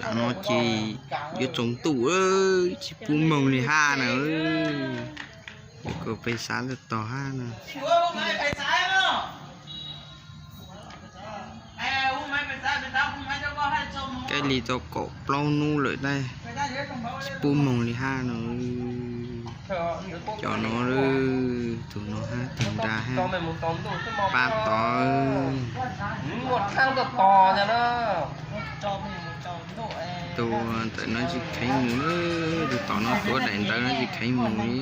Tam no ces yuav tsaus ntuj, tsis pub moog li hab na. Kom peb xav tog tog hab na. Kab li tau kaum plaub nub lawm, tsis pub moog li hab na. Cov no, tug no hab tug nrag hab, pab tod. Tus ntawm no tsis kheev mus, tus tom no tuav daim ntawv no tsis kheev mus li.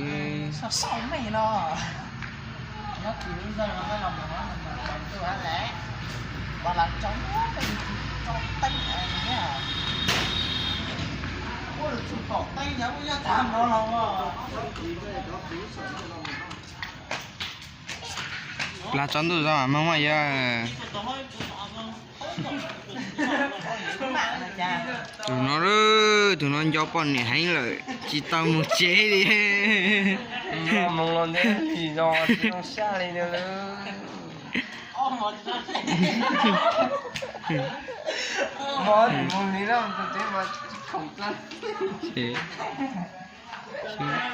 Plag tsaus ntuj zog mas moog yog. Tus no, tus no nco poj niam heev lawm, tsis tau mus tsev li.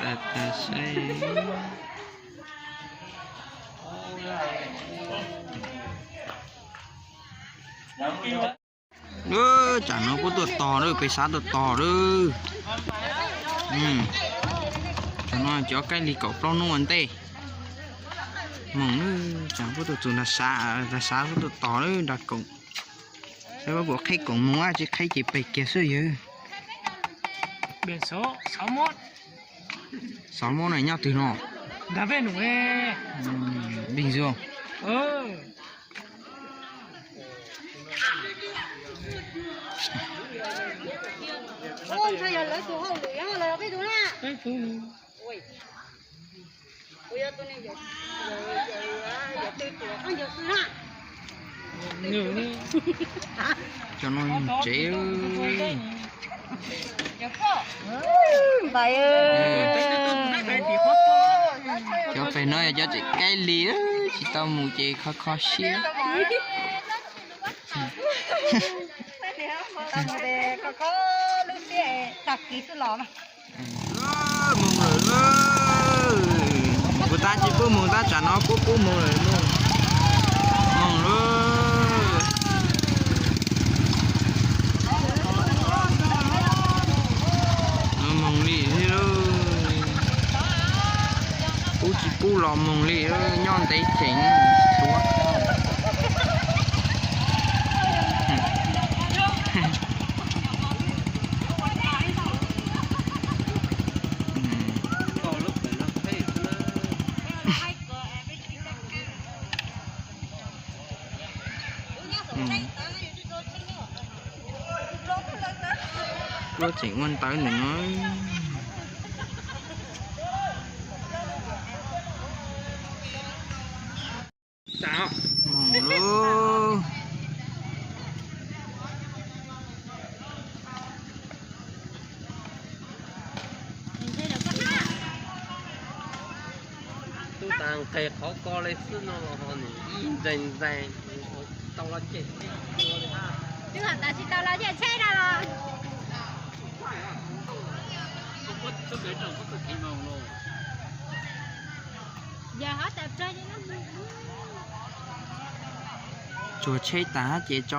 Tas tas saib. Tsam no puab tuaj tog lawm, peb xav tuaj tog lawm. Tsam no cov kab li kaum plaub nub ua ntej. Moog, tsam puab tuaj txug nrag xav, nrag xav puab tuaj tog lawm nrag koom. Saib puab puas qheb koom moog, tsis qheb ces pem kiag xwb yawg. Xov mob na nyob twg no? Nrag Vej Num. Vij Nzug. Ntshai yog lawv tus hauj lwm los peb tus na. Cov no tsev. Cov pem no yog cov tseem kaij li, tsis tau mus ces kho kho siab. Moog lawm, puas tab tsis pub moog tab tsam no pub pub moog lawm, moog, moog lawm. Moog li thiab lauj. Pub tsis pub los moog li, nyob ntev cheem. Puab tseem ua ntawv ntawm no. Moog lauj. Tub tas nqes qhov ko li xwb no los ho nws ib ntsais ntsais tau los cem. Twb has tas tsis tau los cem tsheb no los. Tsuag tsheb tas ces tso.